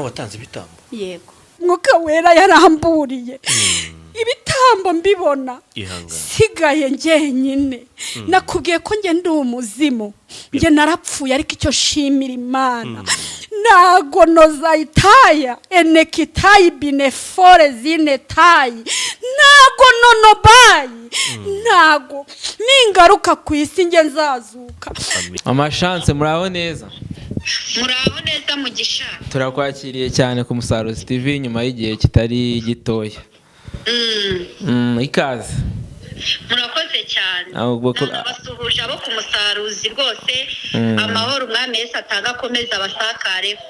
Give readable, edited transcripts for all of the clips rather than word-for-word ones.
Watanze ibitambo? Yego. Mwuka Wera yaramburiye ibitambo mbibona. Ihangane. Sigaye njyenyine, nakubwiye ko njye ndi umuzimu, njye narapfuye, ariko icyo shimira Imana, ntago nozayitaya enekitayi binefore zinetayi, ntago nonobayi, ntago ningaruka ku isi njye nzazuka. Amashanse, muraho neza? Muraho neza, Mugisha. Turakwakiriye cyane ku Musaruzi TV nyuma y'igihe kitari gitoya. Ikaze. Murakoze cyane. Nabasuhuje abo ku Musaruzi rwose. Amahoro Umwami Yesu atanga akomeza abasakareho.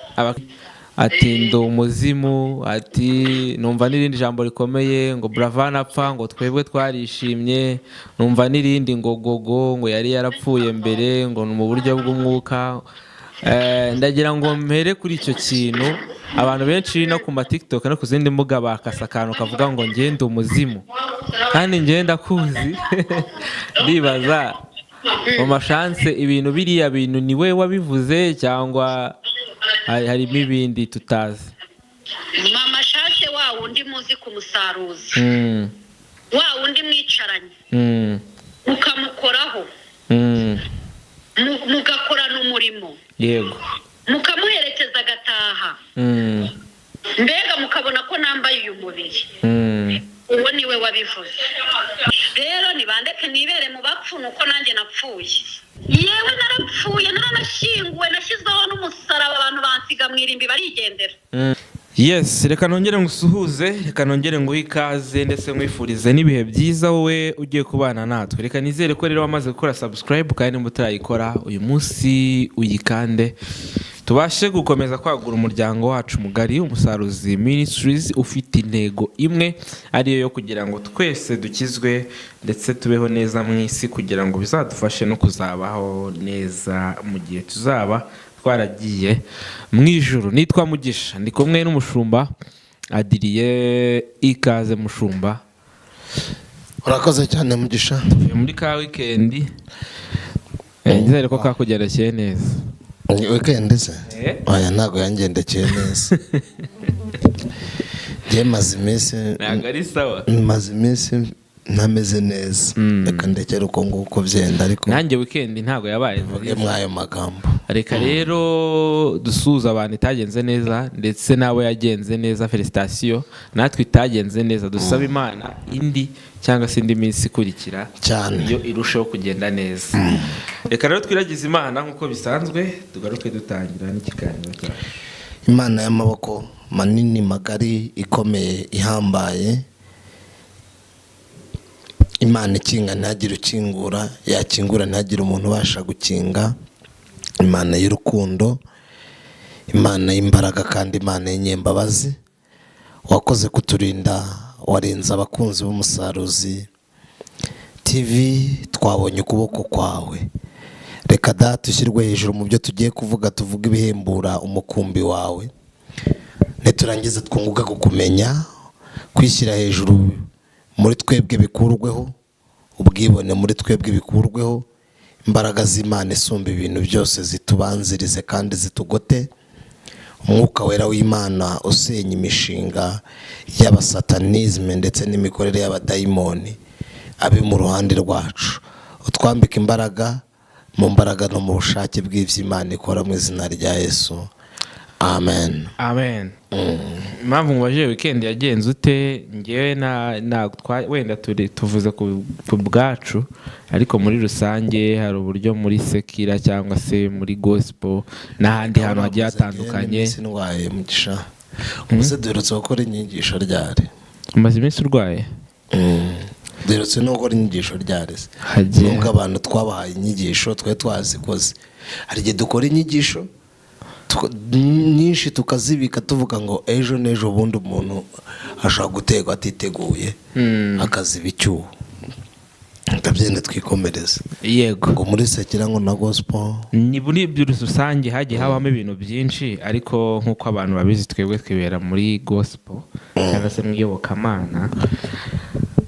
Ati ndi umuzimu, ati numva n'irindi jambo rikomeye ngo Buravan apfa ngo twebwe twarishimye, numva n'irindi ngo Gogo ngo yari yarapfuye mbere, ngo ni mu buryo bw'umwuka. Ndagira ngo mpere kuri icyo kintu. Abantu benshi no ku ma TikTok no ku zindi mbuga bakasa akantu kavuga ngo ngende umuzimu, kandi ngenda kuzi. Ndibaza mu mashanse, ibintu biriya bintu ni we wabivuze cyangwa harimo ibindi tutazi? Mama Shanse, wa wundi muzi ku Musaruzi, wa wundi mwicaranye, mukamukoraho, mugakorana umurimo, mukamuherekeza agataha, mbega mukabona ko nambaye uyu mubiri, uwo niwe wabivuze. Rero nibandeke nibere mu bapfu, nuko nanjye napfuye. Yewe, narapfuye, naranashyinguwe, nashyizweho n'umusaraba, abantu bansiga mu irimbi barigendera. Yes, reka nongere ngusuhuze, reka nongere nguhe ikaze, ndetse nkwifurize n'ibihe byiza wowe ugiye kubana natwe. Reka nizere ko rero wamaze gukora subscribe, kandi nimba utarayikora uyu munsi uyikande, tubashe gukomeza kwagura umuryango wacu mugari Umusaruzi Ministries, ufite intego imwe, ariyo yo kugira ngo twese dukizwe ndetse tubeho neza mu isi, kugira ngo bizadufashe no kuzabaho neza mu gihe tuzaba twaragiye mu ijuru. Nitwa Mugisha, ndi kumwe n'umushumba Adiriye. Ikaze, mushumba. Urakoze cyane, Mugisha. Tuvuye muri ka weekend. Nizere ko kakugendekeye neza. Weekend se? Eh? Oya, ntabwo yangendekeye neza. Njye maze iminsi Ntabwo ari sawa? Maze iminsi ntameze neza. Reka ndekere uko nguko byenda, ariko Nanjye weekend ntabwo yabaye mvuge nziza. muri ayo magambo. Reka rero dusuhuza abantu itagenze neza, ndetse n'abo yagenze neza, félicitations. Natwe itagenze neza, dusaba Imana indi cyangwa se indi minsi ikurikira Cyane. iyo irushaho kugenda neza. Reka rero twiragize Imana nk'uko bisanzwe, tugaruke dutangira n'ikiganiro cyacu. Imana y'amaboko manini, magari, ikomeye, ihambaye, Imana ikinga ntihagire ukingura, yakingura ntihagire umuntu ubasha gukinga, Imana y'urukundo, Imana y'imbaraga, kandi Imana y'inyembabazi, wakoze kuturinda, warinze abakunzi b'Umusaruzi TV, twabonye ukuboko kwawe. Reka Data ushyirwe hejuru mu byo tugiye kuvuga, tuvuge ibihembura umukumbi wawe, niturangiza twunguke kukumenya. Kwishyira hejuru muri twebwe bikurweho, ubwibone muri twebwe bikurweho, imbaraga z'Imana isumba ibintu byose zitubanzirize kandi zitugote. Umwuka Wera w'Imana usenya imishinga y'abasatanizme ndetse n'imikorere y'abadayimoni abe mu ruhande rwacu, utwambika imbaraga mu mbaraga no mu bushake bw'iby'Imana ikora, mu izina rya Yesu, amen. Amen. Impamvu mubajije weekend yagenze ute, ngewe na wenda turi tuvuze ku bwacu, ariko muri rusange hari uburyo muri secular cyangwa se muri gospel n'ahandi hantu hagiye hatandukanye. Iminsi ndwaye, Mugisha. Ubuse duherutse gukora inyigisho ryari? Umaze iminsi urwaye? Duherutse no gukora inyigisho ryari se? Nubwo abantu twabahaye inyigisho twari twazikoze, hari igihe dukora inyigisho nyinshi tukazibika, tuvuga ngo ejo n'ejo bundi umuntu ashobora guterwa atiteguye, akaziba icyuho. Tukabyenda twikomereza. Ngo muri secular ngo na gospel. Ni muri ibyo rusange hagiye habamo ibintu byinshi, ariko nk'uko abantu babizi, twebwe twibera muri gospel cyangwa se mu iyobokamana.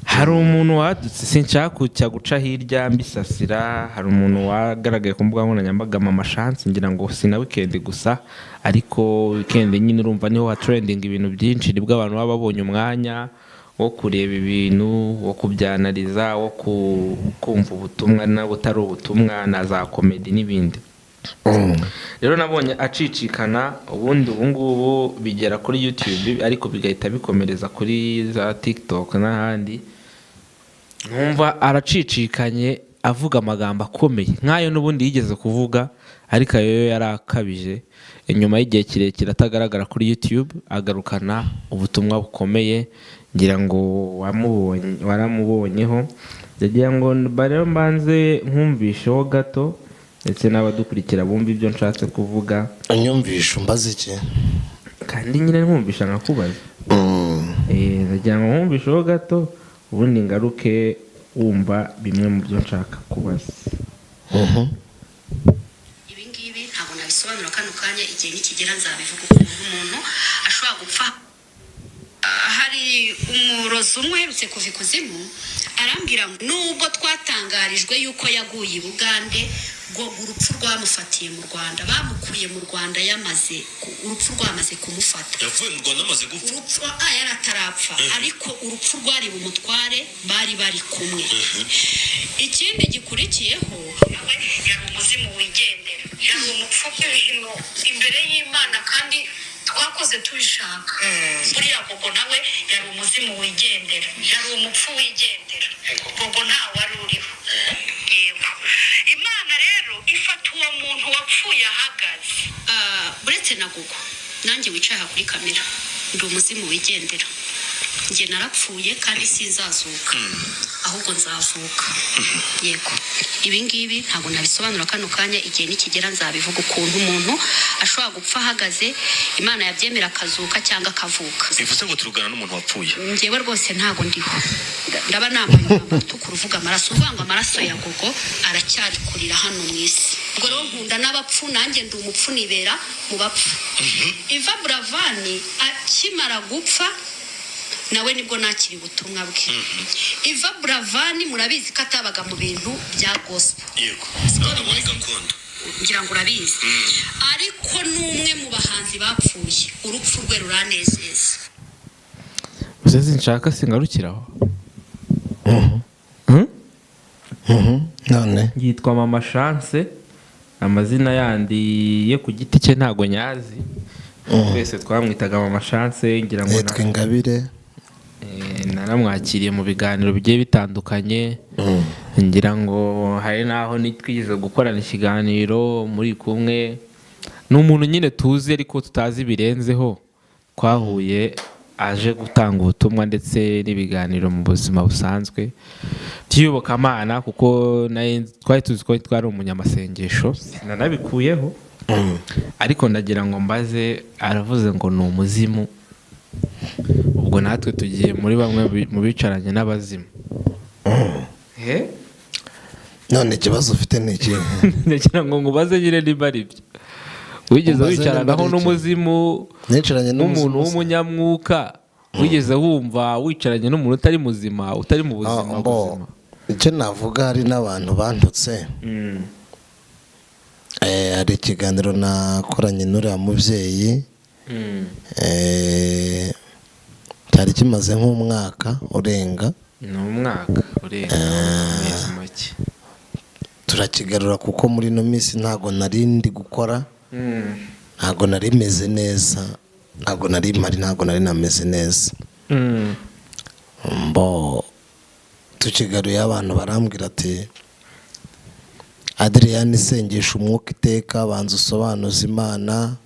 Hari Hari umuntu wadutse, sinshaka kujya guca hirya mbisasira. Hari umuntu wagaragaye ku mbuga nkoranyambaga, Mama Chance, ngira ngo si na weekend gusa, ariko weekend nyine urumva niho hatrending ibintu byinshi, nibwo abantu baba babonye umwanya wo kureba ibintu, wo kubyanariza, wo kumva ubutumwa n'ubutari ubutumwa na za comedy n'ibindi. Rero nabonye acicikana, ubundi ubu ngubu bigera kuri YouTube, ariko bigahita bikomereza kuri za TikTok n'ahandi. Numva aracicikanye avuga amagambo akomeye nk'ayo n'ubundi yigeze kuvuga, ariko ayo yo yari akabije. Inyuma y'igihe kirekire atagaragara kuri YouTube, agarukana ubutumwa bukomeye. Ngira ngo wamubonye, waramubonyeho. Ndagira ngo rero mbanze nkumvisheho gato, ndetse n'abadukurikira bumva ibyo nshatse kuvuga. Unyumvisha umbaza iki? Kandi nyine nkumvisha nkakubaza. Ndagira ngo nkumvisheho gato, ubundi ngaruke wumva bimwe mu byo nshaka kubaza. Ibi ngibi ntabwo nabisobanura kano kanya, igihe nikigera nzabivuga ukuntu umuntu ashobora gupfa. Hari umurozi umwe uherutse kuva ikuzimu, arambwira ngo nubwo twatangarijwe yuko yaguye i Bugande, ngo urupfu rwamufatiye mu Rwanda, bamukuye mu Rwanda yamaze urupfu rwamaze kumufata. Yavuye mu Rwanda amaze gupfa? Urupfu yari atarapfa, ariko urupfu rwari bumutware, bari bari kumwe. Ikindi gikurikiyeho, we yari umuzimu wigendera, yari umupfu w'ibintu imbere y'Imana, kandi twakoze tubishaka. Buriya Gogo nawe yari umuzimu wigendera, yari umupfu wigendera. Gogo ntawe wari uriho. Yego, Imana rero ifata uwo muntu wapfuye ahagaze. Uretse na Gogo, nanjye wicaye aha kuri kamera ndi umuzimu wigendera. Njye narapfuye kandi sinzazuka, ahubwo nzavuka. Yego, ibi ngibi ntabwo nabisobanura kano kanya, igihe nikigera nzabivuga ukuntu umuntu ashobora gupfa ahagaze, Imana yabyemera akazuka cyangwa akavuka. Bivuze ngo turugana n'umuntu wapfuye? Njyewe rwose ntabwo ndiho. Ndaba nambaye umwambaro utukura uvuga amaraso, uvuga ngo amaraso ya Gogo aracyari kurira hano mu isi. Ubwo rero nkunda n'abapfu, nanjye ndi umupfu, nibera mu bapfu. Iva Buravani akimara gupfa nawe nibwo nakira ubutumwa bwe. Iva Buravani murabizi ko atabaga mu bintu bya gospel. Yego, nabaga muri gakondo. Ngira ngo urabizi, ariko n'umwe mu bahanzi bapfuye urupfu rwe ruranezeza. Gusa sinshaka singarukiraho. Hmm? None? Yitwa Mama Chance, amazina yandi ye ku giti cye ntago nyazi. Twese twamwitaga Mama Chance, ngira ngo Yitwa Ingabire. Naramwakiriye mu biganiro bigiye bitandukanye. Ngira ngo hari n'aho twigeze gukorana ikiganiro muri kumwe. Ni umuntu nyine tuzi ariko tutazi birenzeho. Twahuye aje gutanga ubutumwa ndetse n'ibiganiro mu buzima busanzwe by'iyobokamana, kuko nayo twari tuzi ko twari umunyamasengesho, sinanabikuyeho. Ariko ndagira ngo mbaze, aravuze ngo ni umuzimu, ubwo natwe tugiye muri bamwe mu bicaranye n'abazimu. None ikibazo ufite ni ikihe? Ndagira ngo nkubaze nyine niba ari byo wigeze Umbaze nimba wicaranaho ari iki? n'umuzimu. Nicaranye n'umuntu n'umuzimu se? w'umunyamwuka, wigeze wumva wicaranye n'umuntu utari muzima, utari mu buzima Mbo, buzima? Icyo navuga, hari n'abantu bandutse. Hari ikiganiro nakoranye n'uriya mubyeyi. Cyari kimaze nk'umwaka urenga. Ni umwaka urenga amezi make. Turakigarura kuko muri ino minsi ntabwo nari ndi gukora, ntabwo nari meze neza, ntabwo nari mpari, ntabwo nari nameze neza. Mbo tukigaruye, abantu barambwira ati: "Adriyani, isengesha umwuka iteka, banza usobanuze Imana."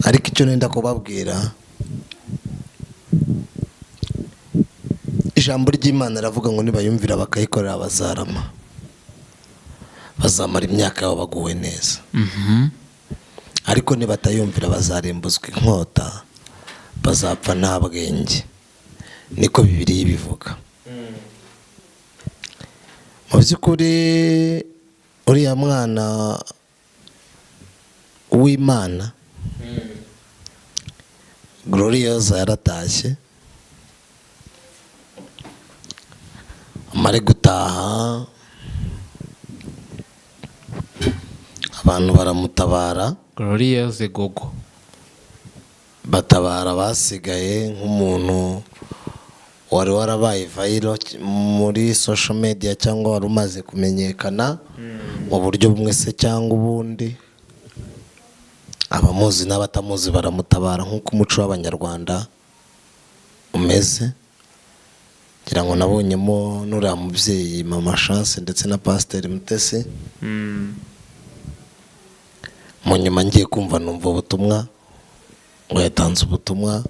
Ariko icyo nenda kubabwira, ijambo ry'Imana riravuga ngo nibayumvira bakayikorera bazarama, bazamara imyaka yabo baguwe neza, ariko nibatayumvira bazarimbuzwa inkota, bazapfa nta bwenge. Niko Bibiliya ibivuga. Mu by'ukuri uriya mwana w'Imana Gloriose yaratashye. Amare gutaha, abantu baramutabara. Gloriose Gogo. Batabara basigaye nk'umuntu wari warabaye viral muri social media cyangwa wari umaze kumenyekana mu buryo bumwe se cyangwa ubundi. Abamuzi n'abatamuzi baramutabara nk'uko umuco w'Abanyarwanda umeze. Ngira ngo nabonyemo n'uriya mubyeyi Mama Chance ndetse na Pasiteri Mutesi. Mu nyuma ngiye kumva numva ubutumwa ngo yatanze ubutumwa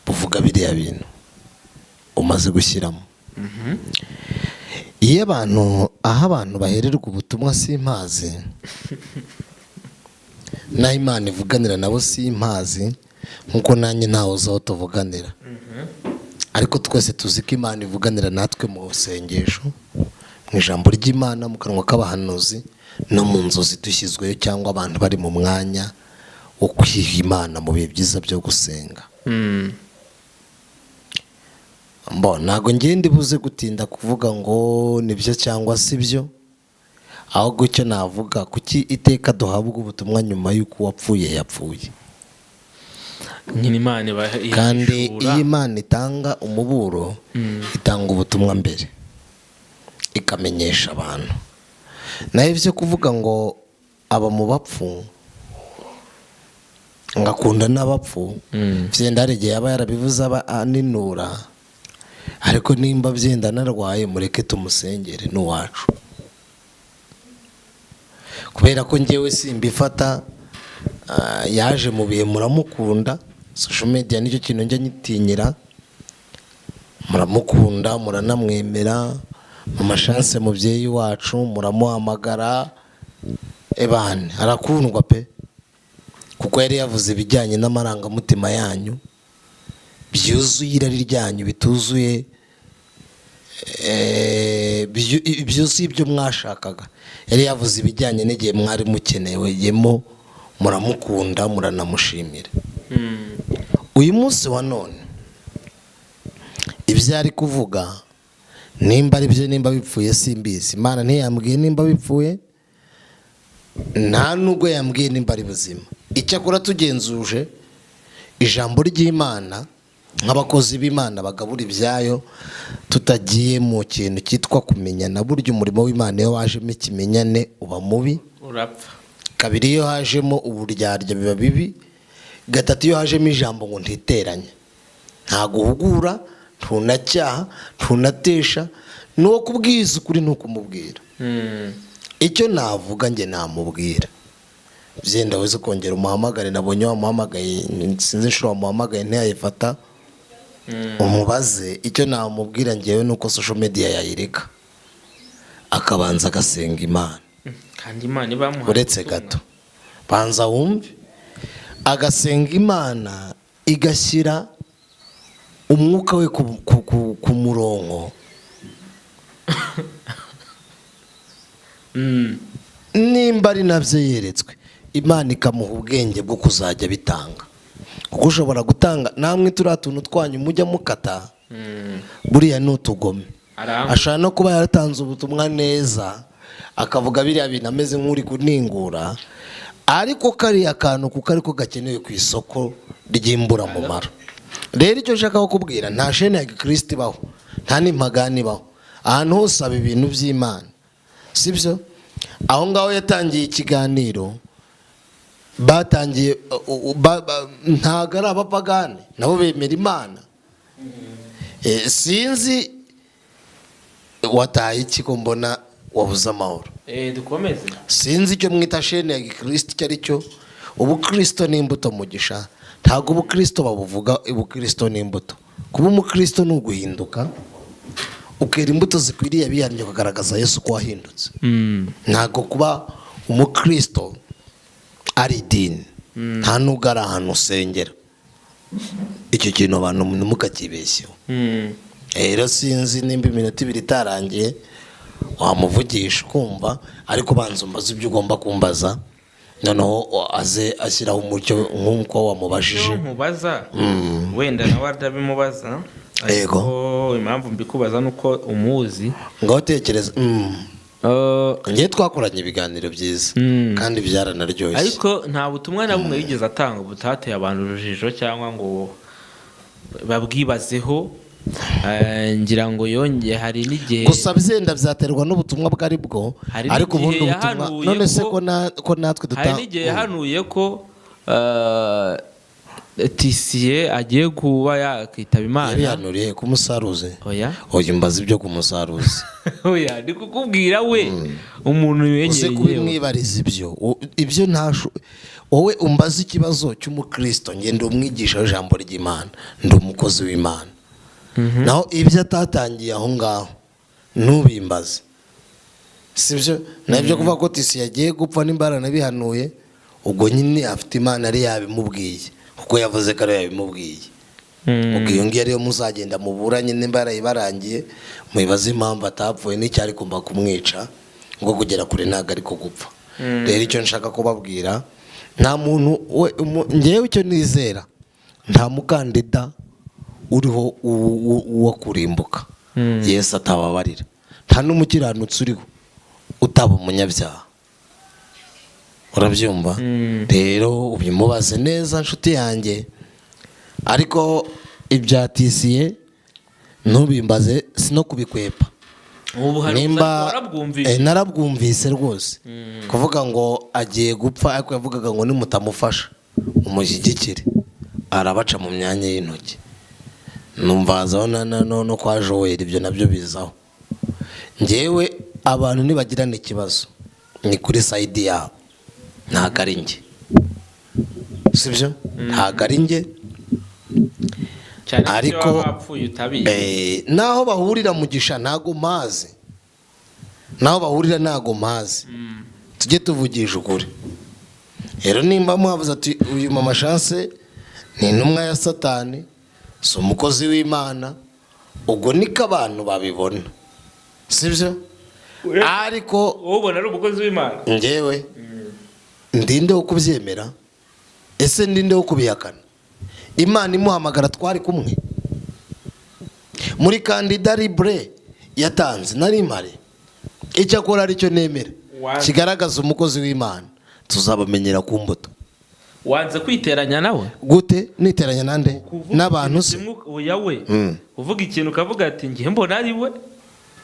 buvuga biriya bintu umaze gushyiramo. Iyo abantu, aho abantu bahererwa ubutumwa simpazi, n'aho Imana ivuganira nabo simpazi, nkuko nanjye ntawe uzi aho tuvuganira. Ariko twese tuzi ko Imana ivuganira natwe mu sengesho, mu ijambo ry'Imana, mu kanwa k'abahanuzi no mu nzozi dushyizweyo, cyangwa abantu bari mu mwanya wo kwiha Imana mu bihe byiza byo gusenga. Mbo ntabwo ngenda ibuze gutinda kuvuga ngo nibyo cyangwa si byo, ahubwo icyo navuga, kuki iteka duhabwa ubutumwa nyuma y'uko uwapfuye yapfuye? Nyine Imana iba Kandi ihishura. iyo Imana itanga umuburo, itanga ubutumwa mbere ikamenyesha abantu. Naho ibyo kuvuga ngo aba mu bapfu, ngakunda n'abapfu, byenda hari igihe yaba yarabivuze aba aninura, ariko nimba byenda anarwaye, mureke tumusengere n'uwacu, kubera ko njyewe simbifata. Yaje mu bihe muramukunda, social media nicyo kintu njya nyitinyira. Muramukunda, muranamwemera mu mashanse, mubyeyi wacu muramuhamagara, ebane arakundwa pe, kuko yari yavuze ibijyanye n'amarangamutima yanyu byuzuye irari ryanyu bituzuye, byuzuye ibyo mwashakaga. Yari yavuze ibijyanye n'igihe mwari mukenewemo, muramukunda, muranamushimira. Uyu munsi wa none ibyo ari kuvuga, nimba ari byo, nimba bipfuye simbizi. Imana ntiyambwiye nimba bipfuye, nta nubwo yambwiye nimba ari buzima. Icyakora tugenzuje ijambo ry'Imana nk'abakozi b'Imana bagabura ibyayo, tutagiye mu kintu cyitwa kumenyana, burya umurimo w'Imana iyo wajemo ikimenyane uba mubi. Urapfa. Kabiri, iyo hajemo uburyarya biba bibi. Gatatu, iyo hajemo ijambo ngo ntiteranye, ntago uhugura, ntunacyaha, ntunatesha, ni uwo kubwiza ukuri, ni ukumubwira. Icyo navuga njye namubwira, byenda wese kongera umuhamagare. Nabonye wamuhamagaye, sinzi inshuro wamuhamagaye ntiyayifata. Umubaze. Icyo namubwira ngewe ni uko social media yayireka, akabanza agasenga Imana. Kandi Imana ibamuhaye Uretse ubutumwa. gato, banza wumve. Agasenga Imana igashyira umwuka we ku murongo. Nimba ari nabyo yeretswe, Imana ikamuha ubwenge bwo kuzajya bitanga, kuko ushobora gutanga namwe turiya tuntu twanyu mujya mukata, buriya ni utugome. Arangwa. Ashobora no kuba yaratanze ubutumwa neza, akavuga biriya bintu ameze nk'uri kuningura, ariko kariya kantu kuko ariko gakenewe ku isoko ry'imburamumaro. Rero icyo nshaka kukubwira, nta shene ya gikirisiti ibaho, nta n'impagani ibaho. Ahantu hose haba ibintu by'Imana, sibyo? Aho ngaho yatangiye ikiganiro, batangiye ntabwo ari abapagani, nabo bemera Imana. Sinzi wataye iki ko mbona wabuze amahoro. Dukomeze. Sinzi icyo mwita shene ya gikirisiti icyo ari cyo. Ubukristo ni imbuto, mugisha. Ntabwo ubukristo babuvuga, ubukristo ni imbuto. Kuba umukristo ni uguhinduka, ukera imbuto zikwiriye abihannye, ukagaragaza Yesu ko wahindutse. Ntabwo kuba umukristo ari idini, nta nubwo ari ahantu usengera. Icyo kintu abantu ntimukakibeshyeho. Rero sinzi nimba iminota 2 itarangiye wamuvugisha ukumva, ariko banza umbaze ibyo ugomba kumbaza, noneho aze ashyiraho umucyo nk'uko wamubajije. Icyo nkubaza, wenda nawe arabimubaza. Yego. Ariko impamvu mbikubaza ni uko umuzi. Ngaho tekereza. Ngewe twakoranye ibiganiro byiza kandi byaranaryoshye. Ariko nta butumwa na bumwe yigeze atanga butateye abantu urujijo cyangwa ngo babwibazeho. Ngira ngo yongeye hari n'igihe Gusa byenda byaterwa n'ubutumwa bwo ari bwo. Hari Ariko ubundi n'igihe ubutumwa yahanuye none se ko- ko natwe hari duta n'igihe yahanuye ko Tisiye agiye kuba yakitaba Imana. Yabihanuriye ku musaruzi? Oya. Oya, mbaza ibyo ku musaruzi. Oya, ndi kukubwira we umuntu Uze wenyine. kubimwibariza ibyo ntashu. Wowe umbaza ikibazo cy'umukristo, njye ndi umwigisha w'ijambo ry'Imana, ndi umukozi w'Imana. Naho ibyo atatangiye aho ngaho ntubimbaze, sibyo? Nabyo kuvuga ko Tisi yagiye gupfa nimba yaranabihanuye, ubwo nyine afite Imana yari yabimubwiye, kuko yavuze ko ariyo yabimubwiye. Ubwo iyo ngiyo ariyo muzagenda muburanye, nimba yarayibarangiye mubibaze impamvu atapfuye n'icyari kumva kumwica, ngo kugera kure ntabwo ariko gupfa. Rero icyo nshaka kubabwira, nta muntu ngewe icyo nizera, nta mukandida uriho uwo kurimbuka Yesu atababarira, nta n'umukiranutsi uriho utaba umunyabyaha, urabyumva? Rero ubimubaze neza nshuti yanjye, ariko ibya Tisiye ntubimbaze, si no kubikwepa. Ubu hari Nimba warabwumvise? Narabwumvise rwose, kuvuga ngo agiye gupfa, ariko yavugaga ngo nimutamufasha umushyigikire arabaca mu myanya y'intoki. Numva hazaho no kwa Joel, ibyo nabyo bizaho. Ngewe abantu nibagirana ikibazo ni kuri side yabo, ntabwo ari njye, sibyo? Ntabwo ari njye. Cyane ko Ariko- baba bapfuye utabizi. Naho bahurira Mugisha ntago mpazi, naho bahurira ntago mpazi, tujye tuvugisha ukuri. Rero nimba muhavuze ati uyu mama Chance ni intumwa ya Satani, si umukozi w'Imana, ubwo niko abantu babibona, sibyo? Ariko Wowe ubona ari umukozi w'Imana? Njyewe ndinde wo kubyemera? Ese ndinde wo kubihakana? Imana imuhamagara twari kumwe muri kandida libre yatanze, nari mpari. Icyo akora aricyo nemera kigaragaza umukozi w'Imana, tuzabamenyera ku mbuto. Wanze kwiteranya nawe? Gute niteranya nande? Kuvuga N'abantu ikintu se? kimwe, oya we, uvuga ikintu ukavuga ati ngiye mbona ari we.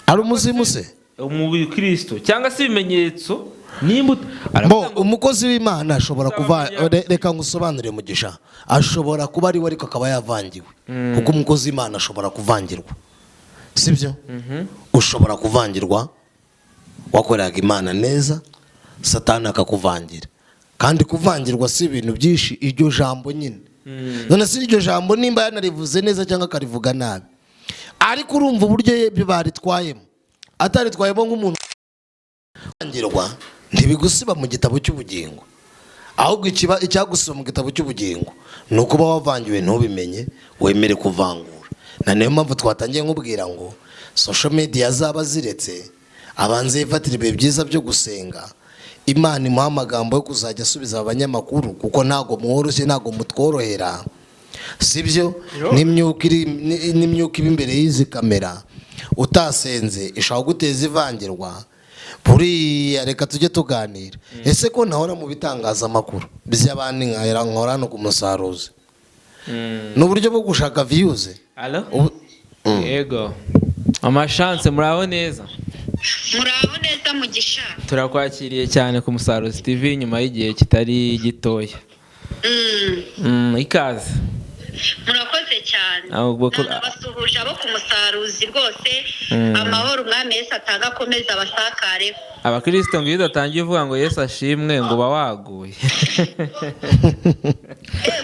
Ari umuzimu se? Umukristo cyangwa se ibimenyetso n'imbuto. Bo Aravuga ngo umukozi w'Imana ashobora kuva Uzabamenya. reka ngusobanurire Mugisha, ashobora kuba ari we ariko akaba yavangiwe, kuko umukozi w'Imana ashobora kuvangirwa, sibyo? Ushobora kuvangirwa wakoreraga Imana neza, Satani akakuvangira. Kandi kuvangirwa si ibintu byinshi, iryo jambo nyine. None si iryo jambo nimba yanarivuze neza cyangwa akarivuga nabi, ariko urumva uburyo baritwayemo, ataritwayemo nk'umuntu kuvangirwa ntibigusiba mu gitabo cy'ubugingo, ahubwo icyagusiba mu gitabo cy'ubugingo ni ukuba wavangiwe ntubimenye, wemere kuvangura. Na niyo mpamvu twatangiye nkubwira ngo social media zaba ziretse, abanze yifatire ibihe byiza byo gusenga, Imana imuha amagambo yo kuzajya asubiza aba banyamakuru, kuko ntabwo mworoshye, ntabwo mutworohera, sibyo? N'imyuka iri n'imyuka iba imbere y'izi kamera utasenze ishobora guteza ivangirwa. Buriya reka tujye tuganira, ese ko ntahora mu bitangazamakuru by'abandi nkahera nkora hano ku musaruzi, ni uburyo bwo gushaka views. Allo? Yego, amashanse, muraho neza? Muraho neza Mugisha. Turakwakiriye cyane ku Musaruzi TV nyuma y'igihe kitari gitoya. Ikaze. Murakoze cyane. Ahubwo ko- Nabasuhuje abo ku Musaruzi rwose. Amahoro umwami Yesu atanga akomeze abasakareho. Abakirisito ngo iyo udatangiye uvuga ngo Yesu ashimwe ngo uba waguye.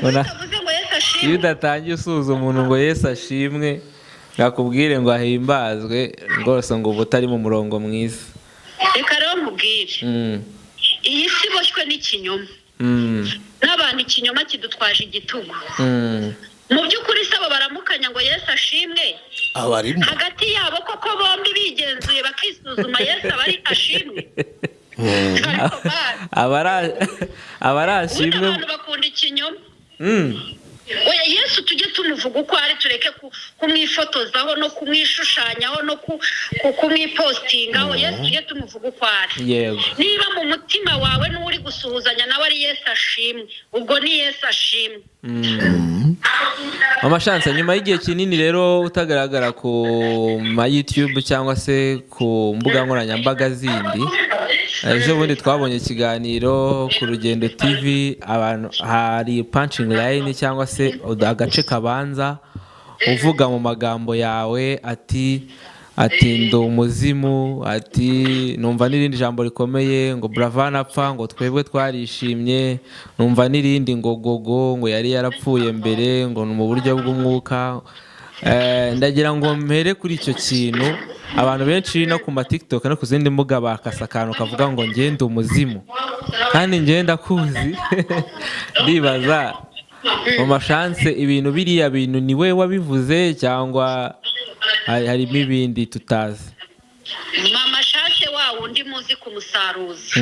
Utavuze ngo Yesu Iyo ashimwe? udatangiye usuhuza umuntu ngo Yesu ashimwe, ngakubwire ngo ahimbazwe rwose, ngo uba utari mu murongo mwiza. Reka rero nkubwire, iyi si iboshywe n'ikinyoma n'abantu, ikinyoma kidutwaje igitugu. Mu by'ukuri se abo baramukanya ngo Yesu ashimwe, Abarimo hagati yabo koko bombi bigenzuye bakisuzuma, Yesu aba ari ashimwe? Ariko bana, Abara ubundi abarashimwe abantu bakunda ikinyoma. Oya, Yesu tujye tumuvuga uko ari, tureke kumwifotozaho no kumwishushanyaho no kumwipostingaho. Yesu tujye tumuvuga uko ari. Niba mu mutima wawe n'uri gusuhuzanya nawe ari Yesu ashimwe, ubwo ni Yesu ashimwe. Mama Chance, nyuma y'igihe kinini rero utagaragara ku ma YouTube cyangwa se ku mbuga nkoranyambaga zindi, ejo bundi twabonye ikiganiro ku Rugendo TV, abantu hari punching line cyangwa se agace kabanza uvuga mu magambo yawe ati ndi umuzimu, ati numva n'irindi jambo rikomeye ngo Buravan apfa ngo twebwe twarishimye, numva n'irindi ngo gogo ngo yari yarapfuye mbere ngo ni mu buryo bw'umwuka. Ndagira ngo mpere kuri icyo kintu. Abantu benshi no ku ma TikTok no ku zindi mbuga bakasa akantu kavuga ngo ngende umuzimu, kandi ngenda kuzi. Ndibaza, Mama Chance, ibintu biriya bintu ni we wabivuze cyangwa harimo ibindi tutazi? Mama Chance wa wundi muzi ku musaruzi,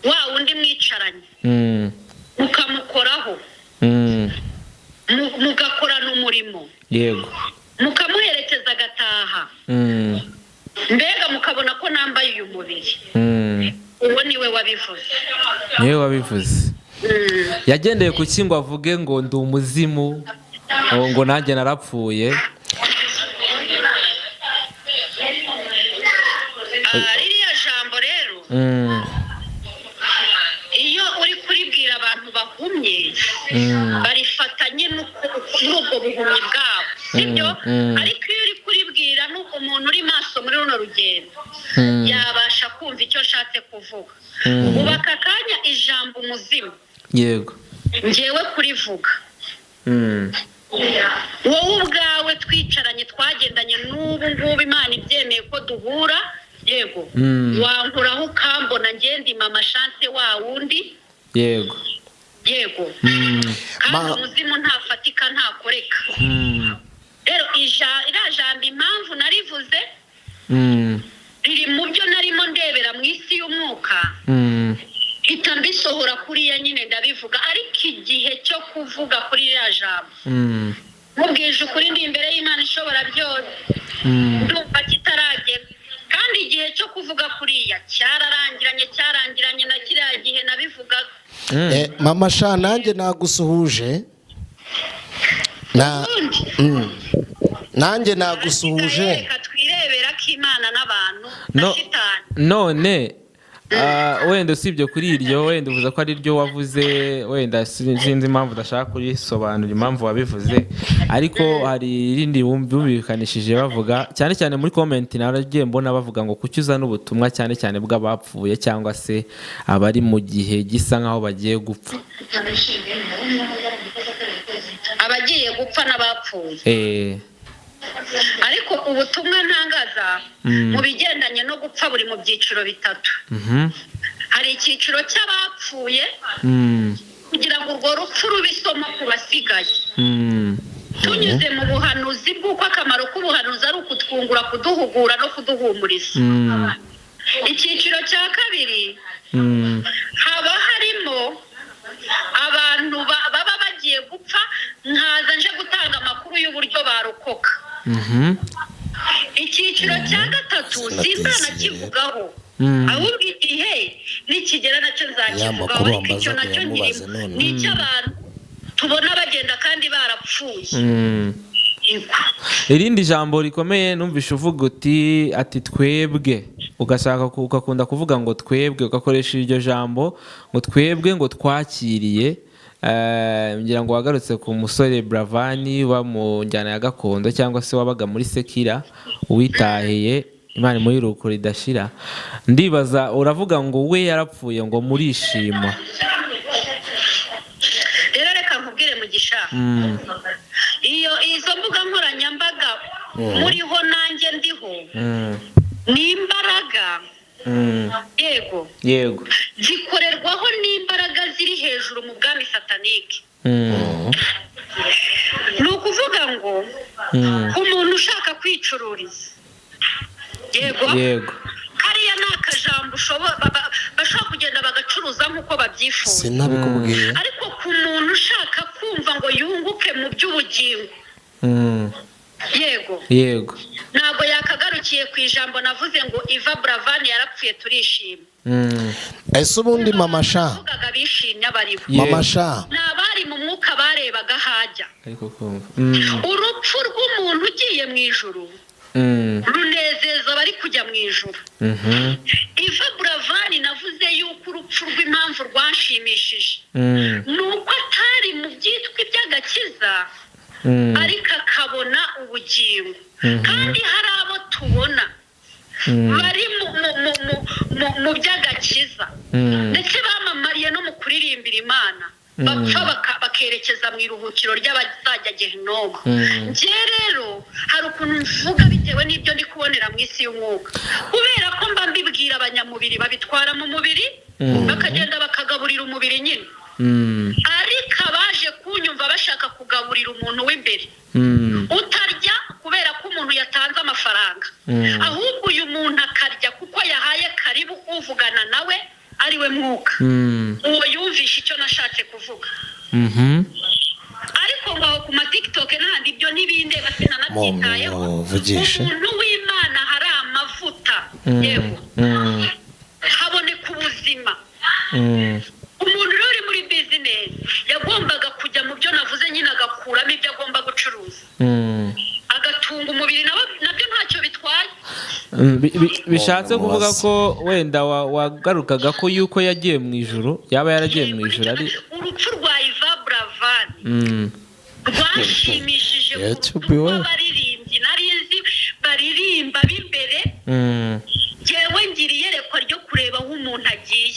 wa wundi mwicaranye, mukamukoraho, mugakorana umurimo, mukamuherekeza agataha, mbega mukabona ko nambaye uyu mubiri, uwo niwe wabivuze. Niwe wabivuze. Yagendeye ku ki ngo avuge ngo ndi umuzimu, ngo nanjye narapfuye? Ririya jambo rero, iyo uri kuribwira abantu bahumye, barifatanye n'ubwo buhumyi bwabo, sibyo? Ariko iyo uri kuribwira umuntu uri maso muri runo rugendo, yabasha kumva icyo nshatse kuvuga. Ubu aka kanya ijambo umuzimu, ngewe kurivuga, wowe ubwawe twicaranye twagendanye n'ubu ngubu Imana ibyemeye ko duhura, yego, wankoraho ukambona ngende Mama Chance wa wundi. Yego. Kandi umuzimu ntafatika, ntakoreka. Rero iriya jambo impamvu narivuze, riri mu byo narimo ndebera mu isi y'umwuka, mpita mbisohora kuriya nyine ndabivuga. Ariko igihe cyo kuvuga kuri iriya jambo, mubwije ukuri, ndi imbere y'Imana ishobora byose, ndumva kitaragera. Kandi igihe cyo kuvuga kuriya cyarangiranye na kiriya gihe nabivugaga. Mama sha, nanjye nagusuhuje Ubundi nanjye nagusuhuje. Reka twirebera ko Imana n'abantu na No. shitani. None wenda usibye kuri iryo, wenda uvuze ko ari ryo wavuze, wenda sinzi impamvu udashaka kurisobanura impamvu wabivuze, ariko hari irindi bumvikanishije bavuga cyane cyane muri comment naragiye mbona bavuga ngo kuki uzana ubutumwa cyane cyane bw'abapfuye cyangwa se abari mu gihe gisa nk'aho bagiye gupfa. Abagiye gupfa n'abapfuye. Ariko ubutumwa ntangaza mu bigendanye no gupfa buri mu byiciro bitatu. Hari icyiciro cy'abapfuye, kugira ngo urwo rupfu rube isomo ku basigaye, tunyuze mu buhanuzi bw'uko akamaro k'ubuhanuzi ari ukutwungura, kuduhugura no kuduhumuriza. Icyiciro cya kabiri, haba harimo abantu baba bagiye gupfa, nkaza nje gutanga amakuru y'uburyo barokoka. Icyiciro cya gatatu sinzanakivugaho, ahubwo igihe nikigera nacyo nzakivugaho. Makuru Ariko icyo wambaza nacyo uyamubaze nkirimo none. ni icy'abantu tubona bagenda kandi barapfuye. Yego. Irindi jambo rikomeye numvishe uvuga uti ati twebwe, ugashaka ugakunda kuvuga ngo twebwe, ugakoresha iryo jambo ngo twebwe, ngo twakiriye, ngira ngo wagarutse ku musore Bravani uba mu njyana ya gakondo cyangwa se wabaga muri Sekira, uwitahiye Imana imuhe iruhuko ridashira. Ndibaza, uravuga ngo we yarapfuye ngo murishima. Rero reka nkubwire Mugisha, iyo izo mbuga nkoranyambaga muriho nanjye ndiho, ni imbaraga, yego, zikorerwaho n'imbaraga ziri hejuru mu bwami satanike. Ni ukuvuga ngo umuntu ushaka kwicururiza, yego, kariya ni akajambo bashobora kugenda bagacuruza nk'uko babyifuza. Sinabikubwiye. Ariko ku muntu ushaka kumva ngo yunguke by'ubugingo. Yego. Yego. Ntabwo yakagarukiye ku ijambo navuze ngo Iva Buravani yarapfuye turishima. Ese ubundi mama sha, Navugaga bishimye abaribo. mama sha, Ni abari mu mwuka barebaga hajya. Ariko kumva. Urupfu rw'umuntu ugiye mu ijuru runezeza abari kujya mu ijuru. Iva Buravani navuze yuko urupfu rw'impamvu rwanshimishije ni uko atari mu byitwa iby'agakiza, ariko akabona ubugingo. Kandi hari abo tubona bari mu by'agakiza, ndetse bamamariye no mu kuririmbira Imana, bapfa bakerekeza mu iruhukiro ry'abazajya Gehinomu. Njye rero hari ukuntu mvuga bitewe n'ibyo ndi kubonera mu isi y'umwuka, kubera ko mba mbibwira abanyamubiri babitwara mu mubiri, bakagenda bakagaburira umubiri nyine. Ariko abaje kunyumva bashaka kugaburira umuntu w'imbere utarya kubera ko umuntu yatanze amafaranga, ahubwo uyu muntu akarya kuko yahaye karibu uvugana nawe ari we mwuka, uwo yumvishe icyo nashatse kuvuga. Ariko ngo aho ku ma TikTok n'ahandi ibyo ntibindeba, sinanabyitayeho. Mumuvugishe. Umuntu w'Imana hari amavuta, yego, haboneka ubuzima. Umuntu rero uri muri bizinesi yagombaga kujya mu byo navuze nyine, agakuramo ibyo agomba gucuruza, agatunga umubiri, nabyo ntacyo bitwaye. Bishatse kuvuga ko wenda wagarukaga ko yuko yagiye mu ijuru, yaba yaragiye mu ijuru ari Urupfu rwa Iva Buravani rwashimishije Yeah, kuruta to be well. abaririmbyi nari nzi baririmba b'imbere. Njyewe ngira iyerekwa ryo kureba aho umuntu agiye,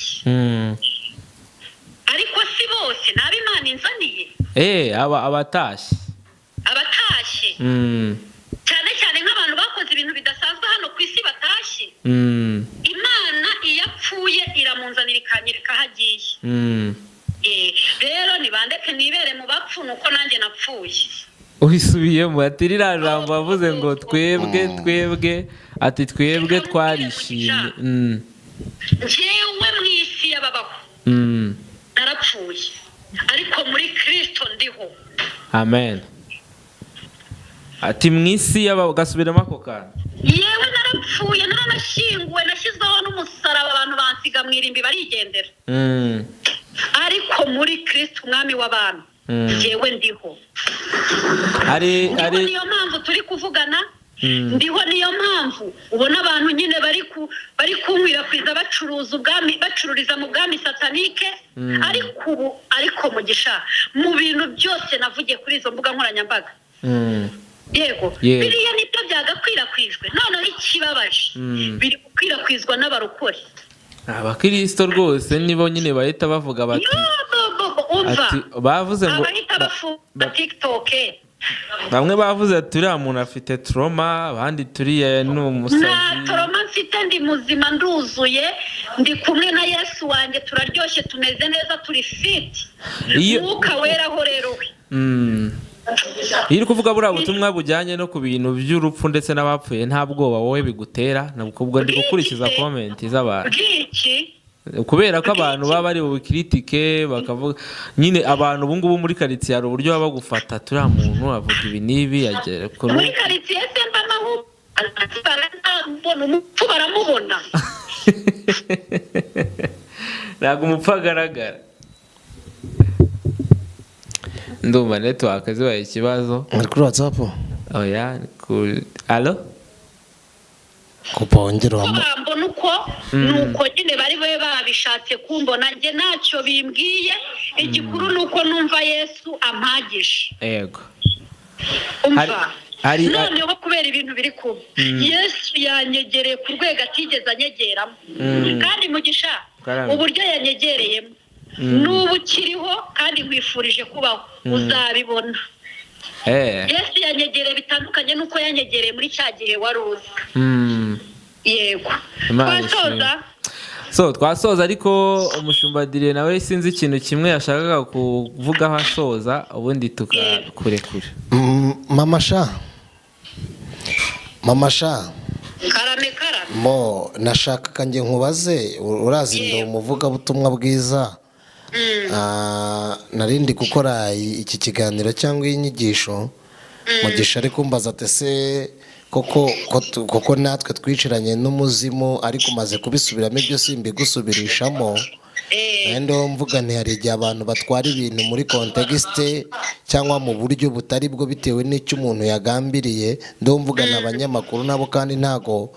ariko si bose naba Imana inzaniye. Aba abatashye. Abatashye, cyane cyane nk'abantu bakoze ibintu bidasanzwe hano ku isi batashye. Imana iyo apfuye iramunzanira ikanyereka aho agiye. Rero nibandeke nibere mu bapfu, nuko nanjye napfuye. Ubisubiyemo ati ririya jambo wavuze ngo twebwe twebwe, ati twebwe twarishimye. Njyewe mu isi y'ababaho narapfuye, ariko muri Kirisito ndiho. Amen. Ati mu isi y'aba, gasubiramo ako kantu. Yewe, narapfuye, naranashyinguwe, nashyizweho n'umusaraba, abantu bansiga mu irimbi barigendera, ariko muri Kirisito umwami w'abantu njyewe ndiho. Hari Ndiho, hari niyo mpamvu turi kuvugana. Ndiho, niyo mpamvu ubona abantu nyine bari kunkwirakwiza bacuruza ubwami, bacururiza mu bwami satanike. Ariko ubu, ariko mugisha mu bintu byose navugiye kuri izo mbuga nkoranyambaga, yego, biriya nibyo byagakwirakwijwe. Noneho ikibabaje, biri gukwirakwizwa n'abarokore. Abakirisito rwose nibo nyine bahita bavuga bati Yo, bo, bo, bo, umva, ati bavuze ngo abahita bafunga TikTok. Bamwe bavuze ati uriya muntu afite trauma, abandi turiya ni Nta umusazi. trauma mfite, ndi muzima, nduzuye, ndi kumwe na Yesu wanjye, turaryoshye, tumeze neza, turi fit. Mwuka weraho rero we. Iyo uri kuvuga buriya butumwa bujyanye no ku bintu by'urupfu ndetse n'abapfuye, nta bwoba wowe bigutera? Nabwo ubwo ndi gukurikiza comment z'abantu. Bw'iki? Kubera ko abantu baba bari bubikritike, bakavuga nyine abantu ubu ngubu muri karitsiye hari uburyo baba bagufata, turiya muntu avuga ibi n'ibi agera kuri Muri karitsiye se mbamo? Ahubwo baramubona, umupfu baramubona. Ntabwo umupfu agaragara. Ndumva network zibaye ikibazo. Ari kuri WhatsApp. Oya, ni ku alo. Kupa wongere Ko wamu bambona uko, nuko nyine bari babe babishatse kumbona, njye ntacyo bimbwiye. Igikuru ni uko numva Yesu ampagije. Yego. Umva, noneho kubera ibintu biri kuba, Yesu yanyegereye ku rwego atigeze anyegeramo. Kandi mugisha, Karame. uburyo yanyegereyemo, n'ubu ukiriho kandi nkwifurije kubaho, uzabibona. Yesu yanyegereye bitandukanye n'uko yanyegereye muri cya gihe wari uzi. Yego. Imana Twasoza. So twasoza, ariko umushumba Adrien nawe sinzi ikintu kimwe yashakaga kuvugaho asoza, ubundi tukakurekura. Mama sha, mama sha. Karame, karame. Mo nashakaga njye nkubaze, urazi ndi umuvugabutumwa bwiza. Nari ndi gukora iki kiganiro cyangwa iyi nyigisho, Mugisha ari kumbaza ati ese koko koko natwe twicaranye n'umuzimu, ariko umaze kubisubiramo ibyo simbigusubirishamo. Wenda mvuga nti hari igihe abantu batwara ibintu muri contexte cyangwa mu buryo butari bwo bitewe n'icyo umuntu yagambiriye. Ndumvuga ni abanyamakuru nabo kandi ntago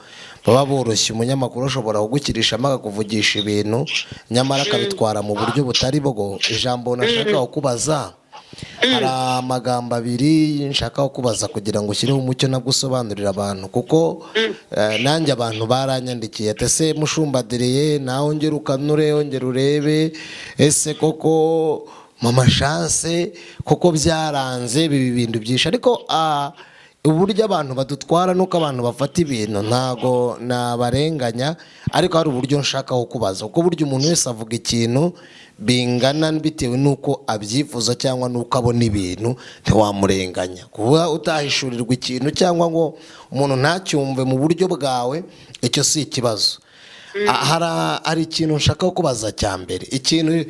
baba boroshye. Umunyamakuru ashobora kugukirishamo akakuvugisha ibintu, nyamara akabitwara mu buryo butari bwo. Ijambo nashaka kukubaza, hari amagambo abiri nshaka kukubaza kugira ngo ushyireho umucyo nabwo usobanurire abantu, kuko nanjye abantu baranyandikiye ati ese Mushumba Adrien, nawe ongera ukanure, ongera urebe, ese koko Mama Chance koko byaranze biba ibintu byinshi. Ariko uburyo abantu badutwara nuko abantu bafata ibintu ntago nabarenganya, ariko hari uburyo nshaka kukubaza, kuko burya umuntu wese avuga ikintu bingana bitewe n'uko abyifuza cyangwa n'uko abona ibintu, ntiwamurenganya. Kuba utahishurirwa ikintu cyangwa ngo umuntu ntacyumve mu buryo bwawe, icyo si ikibazo. Hari ikintu nshaka kubaza cya mbere. Ikintu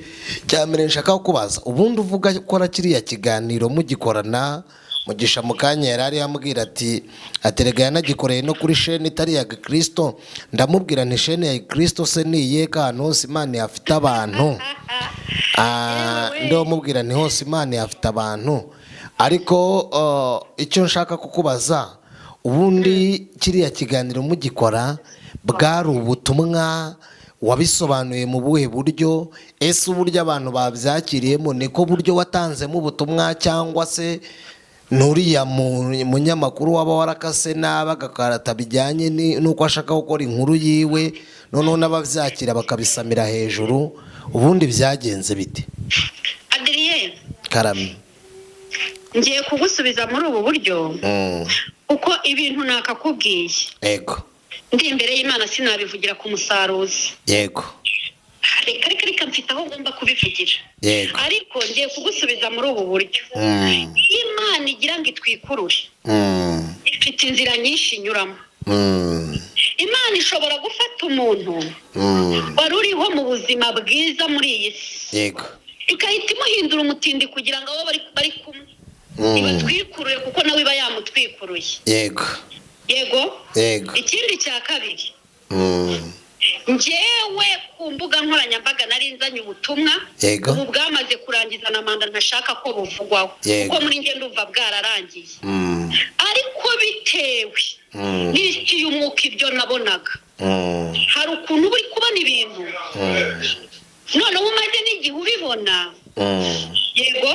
cya mbere nshaka kubaza, ubundi uvuga ukora kiriya kiganiro mugikorana Mugisha, mu kanya yari ari yambwira ati aterega yanagikoreye no kuri sheni itari iya Gikristo. Ndamubwira nti sheni ya Gikristo se ni iyihe ko ahantu hose Imana ihafite abantu? Ndamubwira nti hose Imana ihafite abantu. Ariko icyo nshaka kukubaza, ubundi kiriya kiganiro mugikora bwari ubutumwa wabisobanuye mu buhe buryo? Ese uburyo abantu babyakiriyemo niko buryo watanzemo ubutumwa, cyangwa se nuriya munyamakuru waba warakase nabi agakarata bijyanye n'uko ashaka gukora inkuru yiwe, noneho n'ababyakira bakabisamira hejuru? Ubundi byagenze bite? Adrien. Karame. Ngiye kugusubiza muri ubu buryo, kuko ibintu nakakubwiye ndi imbere y'Imana sinabivugira ku musaruzi. Reka reka reka, mfite aho ngomba kubivugira. Ariko ngiye kugusubiza muri ubu buryo. Iyo Imana igira ngo itwikurure, ifite inzira nyinshi inyuramo. Imana ishobora gufata umuntu wari uriho mu buzima bwiza muri iyi si, igahita imuhindura umutindi kugira ngo abo bari kumwe ibatwikuruye, kuko nawe iba yamutwikuruye. Yego. Ikindi cya kabiri, njyewe ku mbuga nkoranyambaga nari nzanye ubutumwa. Ubu bwamaze kurangiza na manda, ntashaka ko buvugwaho, kuko muri njye ndumva bwararangiye. Ariko bitewe n'isi y'umwuka, ibyo nabonaga, hari ukuntu uba uri kubona ibintu, noneho umaze n'igihe ubibona. Yego.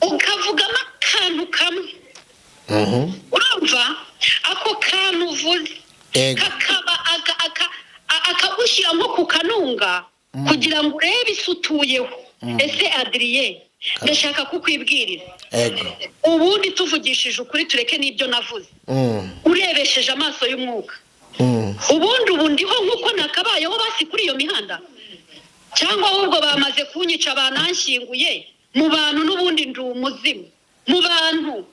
Ukavugamo akantu kamwe. Urumva ako kantu uvuze kakaba akagushyira nko ku kanunga kugira ngo urebe isi utuyeho. Ese Adrien, ndashaka kukwibwirira, ubundi tuvugishije ukuri, tureke n'ibyo navuze, urebesheje amaso y'umwuka, ubundi ubu ndiho nk'uko nakabayeho basi kuri iyo mihanda, cyangwa ahubwo bamaze kunyica bananshyinguye mu bantu, n'ubundi ndi umuzimu mu bantu,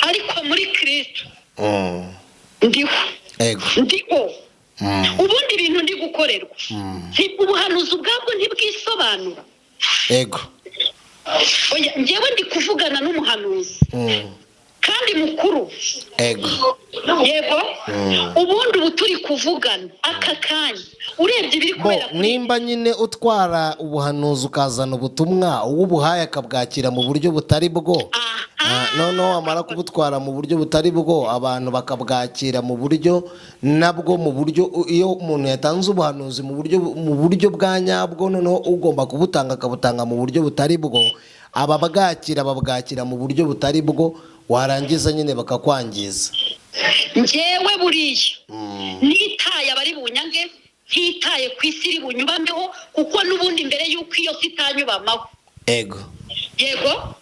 ariko muri Kristo ndiho. Ndiho. Ubundi ibintu ndi gukorerwa, ubuhanuzi ubwabwo ntibwisobanura. Oya, njyewe ndi kuvugana n'umuhanuzi kandi mukuru. Yego. Ubundi ubu turi kuvugana aka kanya, urebye ibiri Bo, kubera kuri nimba nyine utwara ubuhanuzi ukazana ubutumwa, uwo ubuhaye akabwakira mu buryo butari bwo, noneho wamara kubutwara mu buryo butari bwo, abantu bakabwakira mu buryo nabwo, mu buryo iyo umuntu yatanze ubuhanuzi mu buryo bwa nyabwo, noneho ugomba kubutanga akabutanga mu buryo butari bwo, ababwakira babwakira mu buryo butari bwo, warangiza nyine bakakwangiza. Njyewe buriya nitaye abari bunyange, ntitaye ku isi iri bunyubameho, kuko n'ubundi mbere y'uko iyo si itanyubamaho. Yego.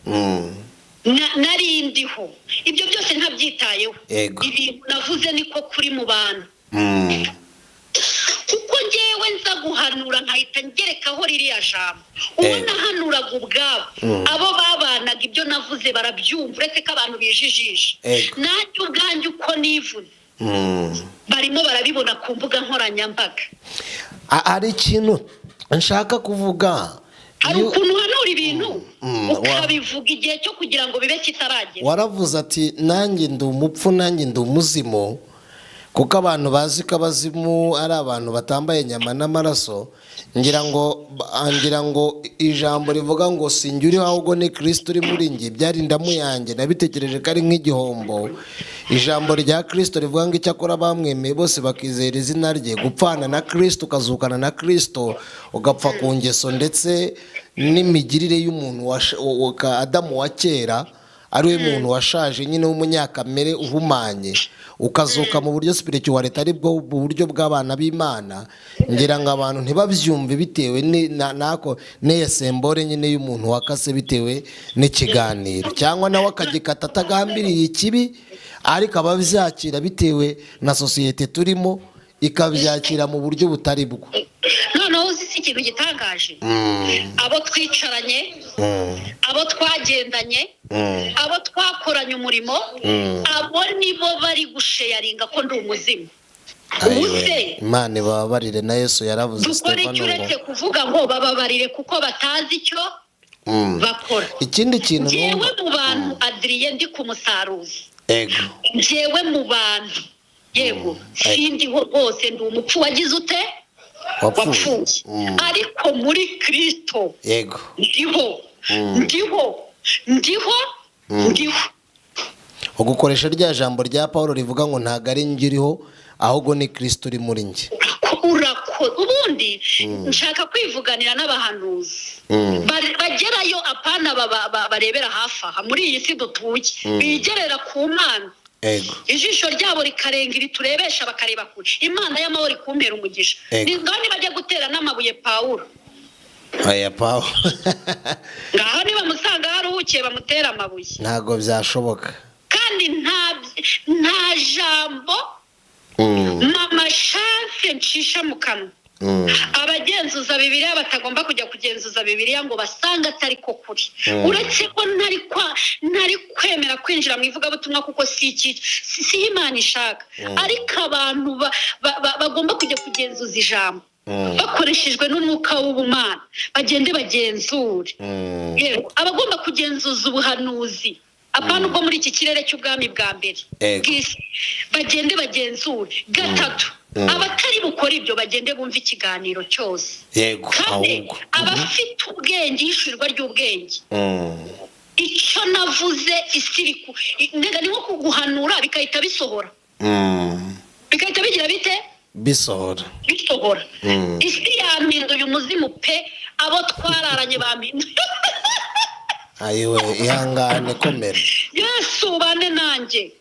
Nari ndiho, ibyo byose ntabyitayeho. Ibintu navuze niko kuri mu bantu, kuko njyewe nza guhanura nkahita ngerekaho ririya jambo. Uwo nahanuraga ubwabo, abo babanaga, ibyo navuze barabyumva, uretse ko abantu bijijisha. Nanjye ubwanjye uko nivuze, barimo barabibona ku mbuga nkoranyambaga. Hari ikintu Nshaka kuvuga Hari ukuntu uhanura ibintu ukabivuga igihe cyo kugira ngo bibe kitaragera. Waravuze ati: "Nanjye ndi umupfu, nanjye ndi umuzimu," kuko abantu bazi ko abazimu ari abantu batambaye inyama n'amaraso. Ngira ngo ijambo rivuga ngo sinjye uriho, ahubwo ni Kirisito uri muri njye, byari indamu yanjye, nabitekereje ko ari nk'igihombo. Ijambo rya Kirisito rivuga ngo icyakora bamwemeye bose bakizera izina rye, gupfana na Kirisito ukazukana na Kirisito, ugapfa ku ngeso ndetse n'imigirire y'umuntu wa Adamu wa kera, ariwe muntu washaje nyine w'umunyakamere uhumanye, ukazuka mu buryo spirituality, ari bwo buryo bw'abana b'Imana. Ngira ngo abantu ntibabyumve bitewe nako n'iyo symbole nyine y'umuntu wakase bitewe n'ikiganiro, cyangwa nawe akagikata atagambiriye ikibi, ariko ababyakira bitewe na sosiyete turimo, ikabyakira mu buryo butari bwo. Noneho uzi si ikintu gitangaje? Abo twicaranye, abo twagendanye, abo twakoranye umurimo, abo nibo bari gusharinga ko ndi umuzimu. Ubu Ayiwe, se Imana ibababarire. Na Yesu yaravuze, dukora icyo Stefano, ngo uretse kuvuga ngo bababarire kuko batazi icyo bakora? Ikindi kintu Njyewe numva mu bantu, Adriye, ndi ku musaruzi. Njyewe mu bantu, yego, sindiho rwose, ndi umupfu wagize ute? Wapfuye. Wapfuye. Ariko muri Kirisito ndiho, ndiho, ndiho, ndiho. Ugukoresha rya jambo rya Paul rivuga ngo ntabwo ari njye uriho, ahubwo ni Kirisito uri muri njye. Urakoze. Ubundi nshaka kwivuganira n'abahanuzi bagerayo, apana barebera hafi aha muri iyi si dutuye, bigerera ku Mana, ijisho ryabo rikarenga iri turebesha, bakareba kure. Imana y'amahoro ikumpera umugisha. Ni ngaho nibajya gutera n'amabuye Pawulo. Aya Paul. Ngaho nibamusanga aho aruhukiye bamutera amabuye. Ntabwo byashoboka. Kandi nta jambo mama Chance ncisha mu kanwa abagenzuza Bibiliya batagomba kujya kugenzuza Bibiliya ngo basange atari ko kuri. Uretse ko ntari kwemera kwinjira mu ivugabutumwa, kuko si iki, si Imana ishaka. Ariko abantu bagomba kujya kugenzuza ijambo bakoreshejwe n'umwuka w'ubumana, bagende bagenzure. Yego, abagomba kugenzuza ubuhanuzi, apana ubwo muri iki kirere cy'ubwami bwa mbere bw'isi, bagende bagenzure. Gatatu, abatari bukore ibyo bagende bumve ikiganiro cyose. Kane, Ahubwo abafite ubwenge, ihishurirwa ry'ubwenge, icyo navuze isi iri mbega ni nko kuguhanura bigahita bisohora. Bigahita bigira bite? Bisohora. Bisohora. Isi yampinduye umuzimu pe, abo twararanye bampinduye. Ayiwe, ihangane, komera. Yesu ubane nanjye.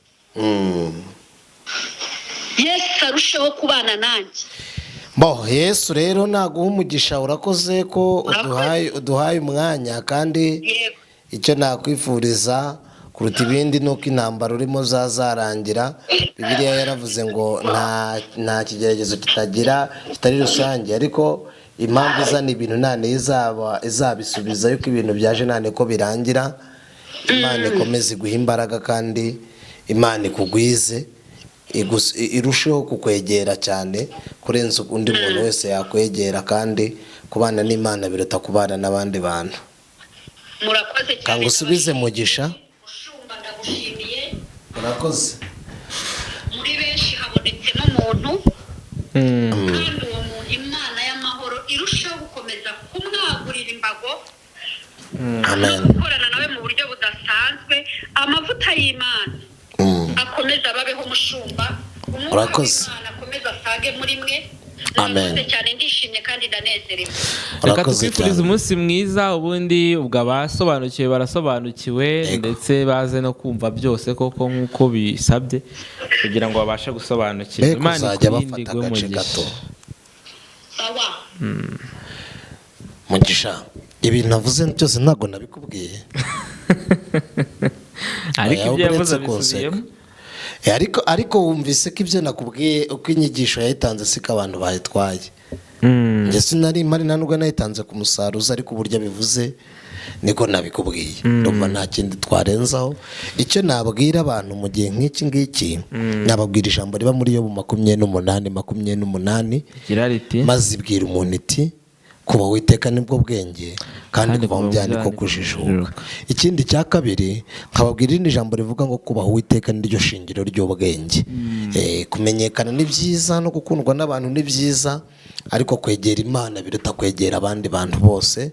Yesu arusheho kubana nanjye. Bo Yesu rero naguha umugisha, urakoze ko Urakoze. uduhaye umwanya, kandi icyo nakwifuriza kuruta ibindi ni uko intambara urimo zazarangira. Bibiliya yaravuze ngo nta kigeragezo kitagira kitari rusange, ariko impamvu izana ibintu nta izaba izabisubiza, yuko ibintu byaje nta niko birangira. Imana ikomeze iguhe imbaraga, kandi Imana ikugwize, irusheho kukwegera cyane kurenza undi muntu wese yakwegera, kandi kubana n'Imana biruta kubana n'abandi bantu. Murakoze cyane. Kanga usubize mugisha. Mushumba, ndagushimiye. Urakoze. Muri benshi habonetsemo umuntu, kandi uwo muntu Imana y'amahoro irusheho gukomeza kumwagurira imbago no Amen. gukorana nawe mu buryo budasanzwe. Amavuta y'Imana akomeze ababeho, mushumba. Umwuka Urakoze. w'Imana akomeze asage muri mwe. Amen. Murakoze cyane, ndishimye kandi ndanezerewe. Reka Urakoze tukwifurize cyane. umunsi mwiza. Ubundi ubwo abasobanukiwe barasobanukiwe, ndetse baze no kumva byose koko nk'uko bisabye kugira ngo babashe gusobanukirwa. Be Imana kuzajya ikurinde, bafata iguhe agace umugisha. gato. Sawa. Mugisha, ibintu navuze byose ntabwo nabikubwiye. Ariko Oya, ibyo yavuze uretse kunseka. abisubiyemo. Ariko wumvise ko ibyo nakubwiye, uko inyigisho yayitanze siko abantu bayitwaye. Njye sinari mpari, nta nubwo nayitanze ku musaruzi, ariko uburyo abivuze niko nabikubwiye. Ndumva nta kindi twarenzaho. Icyo nabwira abantu mu gihe nk'iki ngiki, nababwira ijambo riba muri Yobu 28:28. Gira riti: Maze ibwira umuntu iti: Kuba Uwiteka nibwo bwenge, kandi Kandi kuva mu kuva mu byaha niko byaha niko kujijuka. kujijuka. Ikindi cya kabiri, nkababwira irindi jambo rivuga ngo kubaha Uwiteka niryo shingiro ry'ubwenge. Kumenyekana ni byiza, no gukundwa n'abantu ni byiza, ariko kwegera Imana biruta kwegera abandi bantu bose.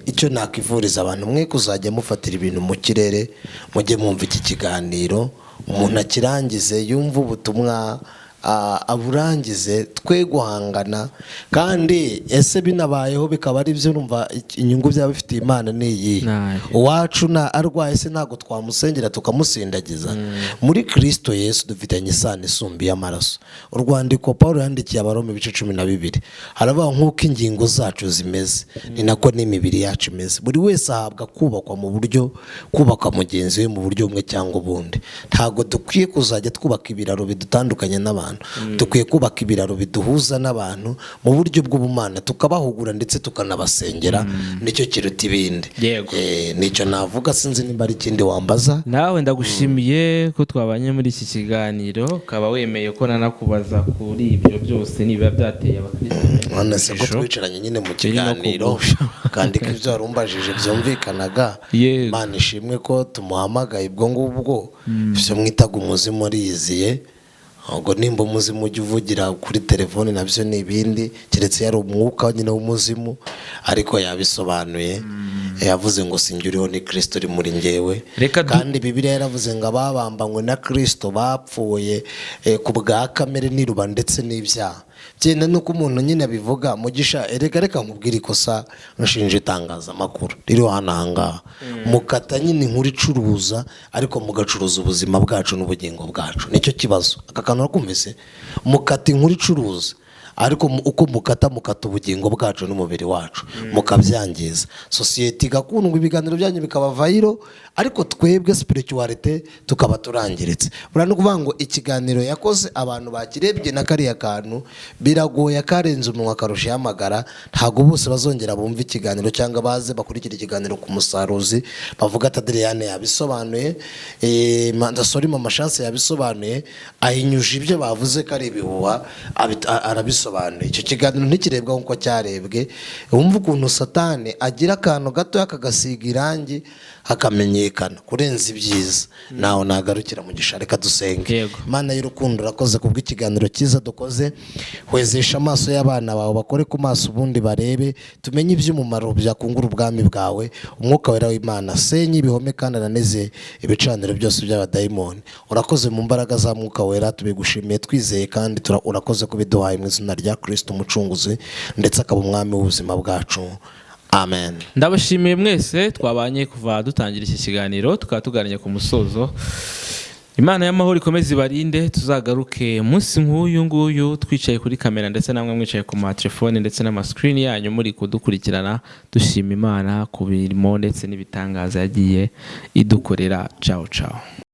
Icyo nakwifuriza abantu, mwe kuzajya mufatira ibintu mu kirere, mujye mwumva iki kiganiro, umuntu akirangize, yumve ubutumwa, aburangize, twe guhangana. Kandi ese binabayeho bikaba ari byo, urumva inyungu byaba bifitiye Imana ni iyihe? Nayo. Uwacu na arwaye se ntabwo twamusengera tukamusindagiza? Muri Kirisito Yesu dufitanye isano isumba iy'amaraso. Urwandiko Paul yandikiye Abaroma ibice 12 haravuga: nk'uko ingingo zacu zimeze ni nako n'imibiri yacu imeze, buri wese ahabwa kubakwa mu buryo, kubaka mugenzi we mu buryo bumwe cyangwa ubundi. Ntabwo dukwiye kuzajya twubaka ibiraro bidutandukanye n'abantu, dukwiye kubaka ibiraro biduhuza n'abantu mu buryo bw'ubumana, tukabahugura ndetse tukanabasengera, nicyo kiruta ibindi. Yego. Nicyo navuga, sinzi nimba ari ikindi wambaza. Nawe ndagushimiye ko twabanye muri iki kiganiro, ukaba wemeye ko nanakubaza kuri ibyo byose niba byateye abakristo benshi None se ko urujijo. twicaranye nyine mu Biri no kiganiro kugusha. kandi ko ibyo warumbajije byumvikanaga? Yego. Imana ishimwe ko tumuhamagaye. Ubwo ngubwo ibyo mwitaga umuzimu ariyiziye. Ubwo nimba umuzimu ujya uvugira kuri telefone nabyo ni ibindi, keretse yari umwuka nyine w'umuzimu, ariko yabisobanuye, yavuze ngo sinjye uriho, ni Kirisito uri muri njyewe. Kandi Bibiliya yaravuze ngo ababambanywe na Kirisito bapfuye ku bwa kamere n'iruba ndetse n'ibyaha. Byenda nuko umuntu nyine abivuga. Mugisha, erega reka nkubwire ikosa nshinja itangazamakuru ririho hano ahangaha: mukata nyine inkuru icuruza, ariko mugacuruza ubuzima bwacu n'ubugingo bwacu, nicyo kibazo. Aka kantu urakumvise? Mukata inkuru icuruza, ariko uko mukata, mukata ubugingo bwacu n'umubiri wacu, mukabyangiza. Sosiyete igakundwa, ibiganiro byanyu bikaba viral, ariko twebwe spiritualité tukaba turangiritse. Buriya ni ukuvuga ngo ikiganiro yakoze, abantu bakirebye na kariya kantu biragoye, akarenze umunwa akarusha ihamagara. Ntabwo bose bazongera bumve ikiganiro cyangwa baze bakurikira ikiganiro ku musaruzi, bavuga ati Adriyane yabisobanuye, sorry, Mama Chance yabisobanuye, ahinyuje ibyo bavuze ko ari ibihuha, arabisobanuye. Icyo kiganiro ntikirebwa nk'uko cyarebwe. Wumva ukuntu Satani agira akantu gatoya akagasiga irangi hakamenyekana kurenza ibyiza. Nawe nagarukira, Mugisha, reka dusenge. Yego. Imana y'urukundo, urakoze kubw'ikiganiro cyiza dukoze. Hwezesha amaso y'abana bawe, bakore ku maso ubundi barebe, tumenye iby'umumaro byakungura ubwami bwawe. Umwuka Wera w'Imana senye ibihome kandi ananize ibicaniro byose by'abadayimoni. Urakoze mu mbaraga za Mwuka Wera, tubigushimiye twizeye, kandi urakoze kubiduhaye mu izina rya Kirisito umucunguzi ndetse akaba umwami w'ubuzima bwacu, amen. Ndabashimiye mwese twabanye kuva dutangira iki kiganiro, tukaba tuganiriye ku musozo. Imana y'amahoro ikomeze ibarinde, tuzagaruke umunsi nk'uyu nguyu twicaye kuri kamera, ndetse namwe mwicaye ku matelefone ndetse n'amasikirini yanyu muri kudukurikirana, dushima Imana ku mirimo ndetse n'ibitangaza yagiye idukorera. Ciao ciao.